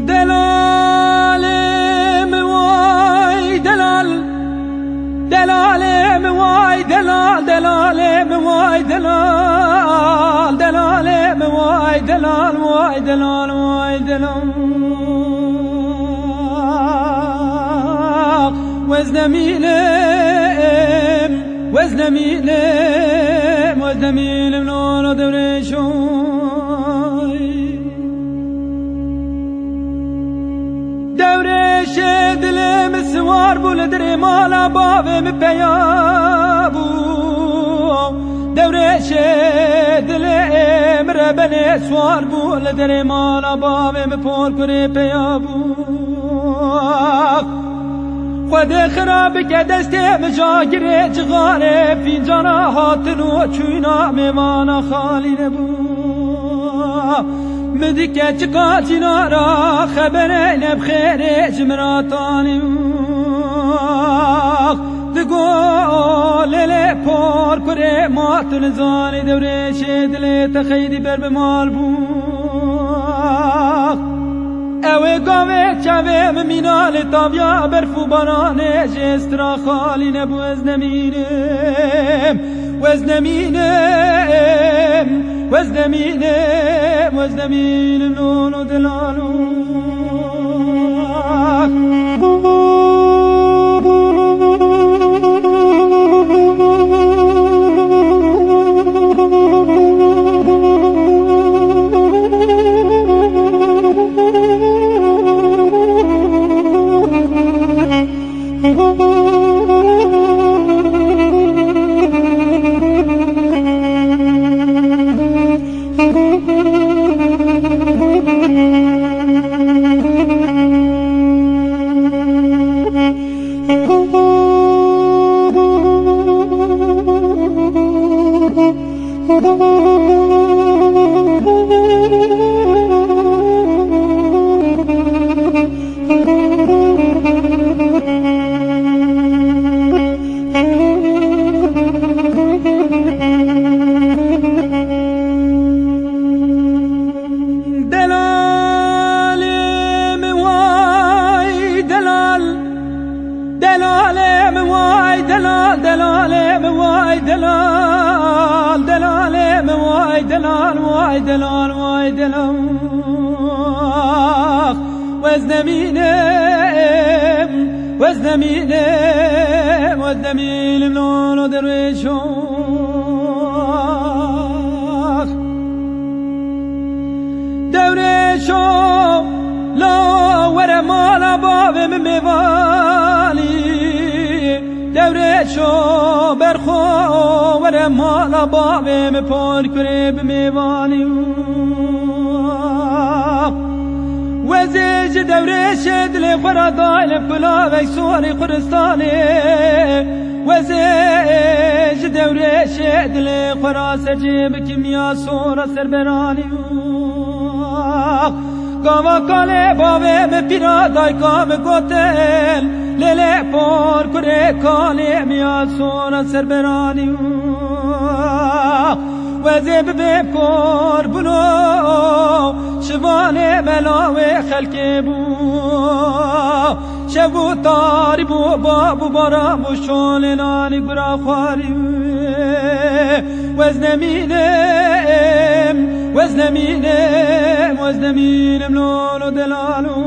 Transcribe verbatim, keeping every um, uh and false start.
Delalê min vay delal, delalê min vay delal, delalê min vay delal, delalê min vay delal, vay delal, vay delal. Wez nemînim, wez nemînim, wez nemînim, lolo dewrêşoy. Dewrêşê dilê min siwar bû, li dirê mala bavê min peya bû. Dewrêşê dilê min rebenê siwar bû, li dirê mala bavê min porkurê peya bû. Xwedê xira bike destê min, cagirê cixarê fîncana hatin û çûyna mêvana xalî nebû. Min dike çika çînara xeberê nebxêrê ji min ra tanî. Digo lêlê porkurê ma tu nizanî, dewrêşê dilê te xeydî ber bi mal bû. Ew ê gavê çavê min mîna lê taviya berf û baranê jê stira xalî nebû, ez nemînim, wez nemînim, wez nemînim, wez nemînim, lolo delalo. Delalê min vay delal, delalê min vay delal, delalê min vay delal, delalê min vay delal, vay delal, vay delal. Wez nemînim, wez nemînim, wez nemînim, lolo derwêşo. Dewrêşo, lo were mala bavê min mêvanî. Dewrêşo, berxo were mala bavê min, porkurê bi mêvanî. Wezê ji dewrêşê dilê xwe ra dayne kulavek sorê Xuristanê. Wezê ji dewrêşê dilê xwe ra sercê bikimiya sora serberanî. Gava kalê bavê min, pîra dayka min gotin, lêlê porkurê kalê min ya sora serberanî. Wezê bibê kor bûno, şivanê mela wê xelkê bû. Şev û tarî bû, bab û baran bû, şolê nanî gura xwarî. Wez nemînim, wez nemînim, wez nemînim, lolo delalo.